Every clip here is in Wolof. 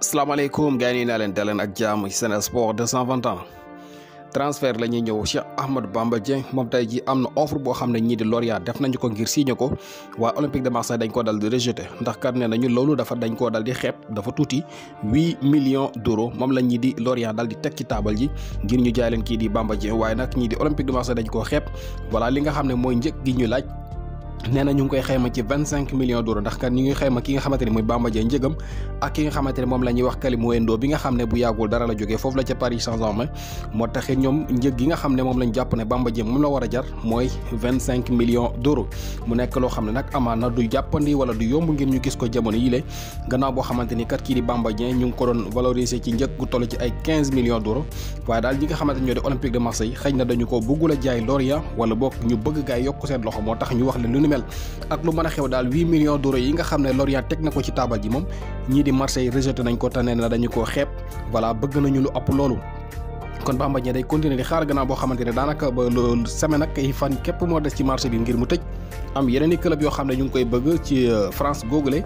salaamaaleykum gars yi naa leen daleen ak jàmm ci Sen Sport 220 ans transfert la ñuy ñëw Cheikh Ahmadou Bamba Dieng moom tey ji am na offre boo xam ne ñii di Lorient def nañu ko ngir signé ko waa Olympique de Marseille dañ koo dal di rejeté ndax kat nee nañu loolu dañ koo dal di xeeb dafa tuuti 8 millions d'euros moom la ñii di Lorient dal di teg ci taabal ji ngir ñu jaay leen kii di Bamba Dieng waaye nag ñii di Olympique de Marseille dañ koo xeeb voilà li nga xam ne mooy njëg gi ñu laaj. nee na ñu ngi koy xayma ci 25 millions d'euros ndax kat ñu ngi xayma ki nga xamante ni mooy Bamba Dieng njëgam ak ki nga xamante ne moom la ñuy wax Kalimuendo bi nga xam ne bu yàggul dara la jógee foofu la ca Paris Saint-Germain moo taxee ñoom njëg gi nga xam ne moom lañ jàpp ne Bamba Dieng moom la war a jar mooy 25 millions d'euros mu nekk loo xam ne nag amaan na du jàppandi wala du yomb ngir ñu gis ko jamono yile gannaaw boo xamante ni kat kii di Bamba Dieng ñu ngi ko doon valoriser ci njëg gu toll ci ay 15 millions d'euros waaye daal ñi nga xamante ni ñoo di Olympique de Marseille xëy na dañu ko bëggul a jaay Lorient wala boog ñu bëgg gaay yokk seen loxo moo tax ñu wax leen lu ni mel ak lu mën a xew daal 8 millions d'euros yi nga xam ne Lorient teg na ko ci taabal ji moom ñii di Marseille rejeté nañ ko te nee na dañu koo xeeb voilà bëgg nañu lu ëpp loolu. kon Bamba Dieng day continuer di xaar gannaaw boo xamante ne daanaka ba loolu semaine ak ay fan képp moo des ci marché bi ngir mu tëj am yeneen i club yoo xam ne ñu ngi koy bëgg ci France googule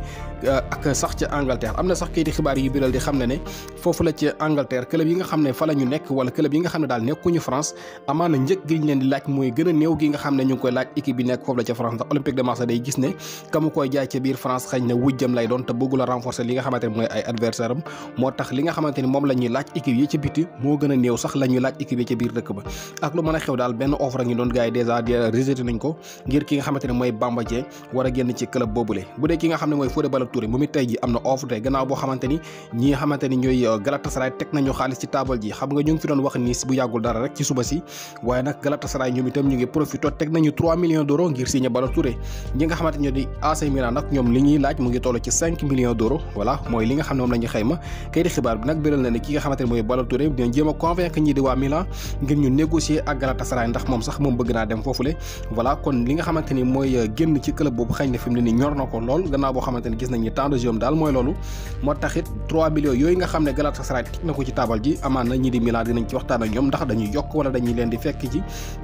ak sax ca Angleterre am na sax kayiti xibaar yi biral di xam ne foofu la ci Angleterre club yi nga xam ne fa la ñu nekk wala club yi nga xam ne daal nekkuñu France amaana njëg gi ñu leen di laaj mooy gën a néew gi nga xam ne ñu ngi koy laaj équipe bi nekk foofu la ca France ndax Olympique de Marseille day gis ne ka mu koy jaay ca biir France xëy na wujjam lay doon te bëggul a renforcer li nga xamante ne mooy ay adversaire am moo tax li nga xamante ni moom la ñuy laaj équipe yi ci biti moo gën a néew sax la ñuy laaj équipe yi ca biir dëkk ba ak lu mën a xew daal benn offre ngi doon gars yi dèjà rejeté nañ ko ngir ki nga xamante ne mooy Bamba Dieng war a génn ci club boobule bu dee ki nga xam ne mooy Fodé Ballo-Touré moom it tey ji am na offre te gannaaw boo xamante ni ñi nga xamante ni ñooy Galatasaray teg nañu xaalis ci taabal ji xam nga ñu ngi fi doon wax ni bu yàggul dara rek ci suba si waaye nag Galatasaray ñoom itam ñu ngi profité teg nañu 3 millions d'euros ngir signé Ballo-Touré ñi nga xamante ñoo di AC Milan nag ñoom li ñuy laaj mu ngi toll ci 5 millions d'euros voilà mooy li nga xam ne moom la ñu xayma kay di xibaar bi nag biral na ne ki nga xamante ne mooy Ballo-Touré dina jéem a convaincre ñi di waa Milan ngir ñu négocier ak Galatasaray ndax moom sax moom bëgg naa dem foofule voilà kon li nga xamante ni mooy génn ci club boobu xëy na fi mu ne nii ñor na ko lool gannaaw boo xamante ni gis nañ ni temps de jeu daal mooy loolu moo taxit 3 millions yooyu nga xam ne Galatasaray teg na ko ci taabal ji amaan na ñi di Milan dinañ ci waxtaan ak ñoom ndax dañuy yokk wala dañuy leen di fekk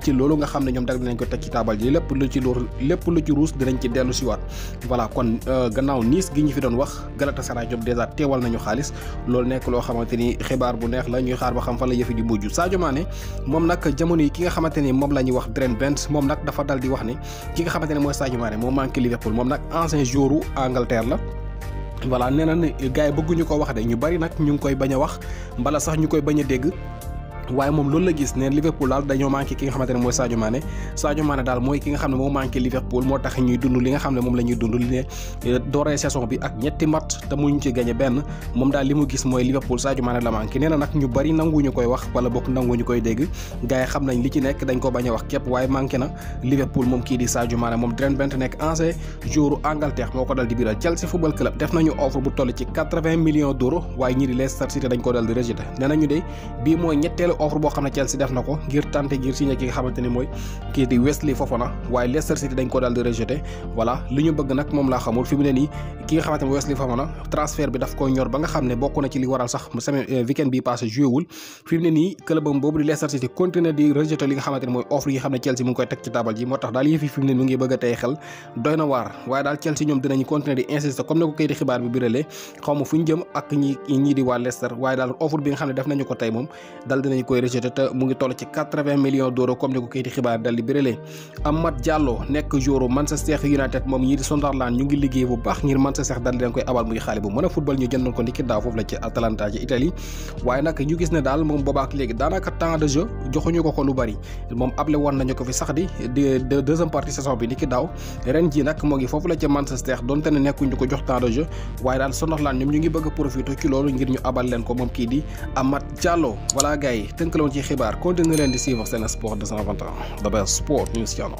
ci loolu nga xam ne ñoom dag dinañ ko teg ci taabal ji lépp lu ci ruus dinañ ci dellu siwaat voilà kon gannaaw Nice gi ñu fi doon wax Galatasaray ñoom dèjà teewal nañu xaalis loolu nekk loo xamante ni xibaar bu neex la ñuy xaar ba xam fan la yëfi di mujj Sadio Mané moom nag jamono yi ki nga xamante ni moom la ñuy wax Brent Benz moom nag dafa dal di wax ni ki nga xamante ne mooy Sadio Mané moo manqué Liverpool moom nag ancien joueur u Angleterre la voilà nee na ne gars yi bëgguñu ko wax de ñu bari nag ñu ngi koy bañ a wax mbala sax ñu koy bañ a dégg waaye moom loolu la gis ne Liverpool daal dañoo manqué ki nga xamante ne mooy Sadio Mané daal mooy ki nga xam ne moo manqué Liverpool moo tax ñuy dund li nga xam ne moom la ñuy dund li ne dooree saison bi ak ñetti match te muñ ci gagné benn moom daal li mu gis mooy Liverpool Sadio Mané la manqué nee na nag ñu bari nanguñu koy wax wala bokk nanguñu koy dégg gars yi xam nañ li ci nekk dañ ko bañ a wax képp waaye manqué na Liverpool moom kii di Sadio Mané moom Brent Benz nekk ancien joueur Angleterre moo ko dal di biral Chelsea Football Club def nañu offre bu toll ci 80 millions d'euros waaye ñii di Leicester City dañ ko dal di rejeté nee nañu de bii mooy ñetteelu offre boo xam ne Chelsea def na ko ngir tenter ngir signé ki nga xamante ni mooy kii di Wesley Fofana waaye Leicester City dañ ko daal di rejeté voilà li ñu bëgg nag moom laa xamul fi mu ne nii ki nga xamante ni Wesley Fofana transfert bi daf ko ñor ba nga xam ne bokk na ci li waral sax semaine weekend bi passé joué wul fi mu ne nii clubam boobu di Leicester City continué di rejeté li nga xamante ni mooy offre yi nga xam ne Chelsea mu ngi koy teg ci taabal ji moo tax daal yëf yi fi mu ne mu ngi bëgg a tey xel doy na waar waaye daal Chelsea ñoom dinañu continuer di insister comme ne ko kay di xibaar bi biralee xaw ma fu ñu jëm ak ñii di waa Leicester waaye daal offre bi nga xam ne def nañu ko tey moom daal dinañu koy rejeté te mu ngi toll ci 80 millions d'euros comme ni ko kayiti xibaar dal di bérélé Amad Diallo nekk joueur Manchester United moom ñii di Sunderland ñu ngi liggéey bu baax ngir Manchester dal di leen koy abal muy xaale bu mën a football ñu jëndoon ko ndiki daaw foofu la ci Atalanta ci Italie waaye nag ñu gis ne daal moom boobaak léegi daanaka temps de jeu joxuñu ko lu bari moom able woon nañu ko fi sax di deuxième partie saison bi ndiki daaw ren ji nag moo ngi foofu la ci Manchester donte ne nekkuñu ko jox temps de jeu waaye daal Sunderland ñoom ñu ngi bëgg a profité ci loolu ngir ñu abal leen ko moom kii di Amad Diallo voilà gars yi tënk la woon ci xibaar continuer leen di suivre Sen Sport 220 ans the best sport news channel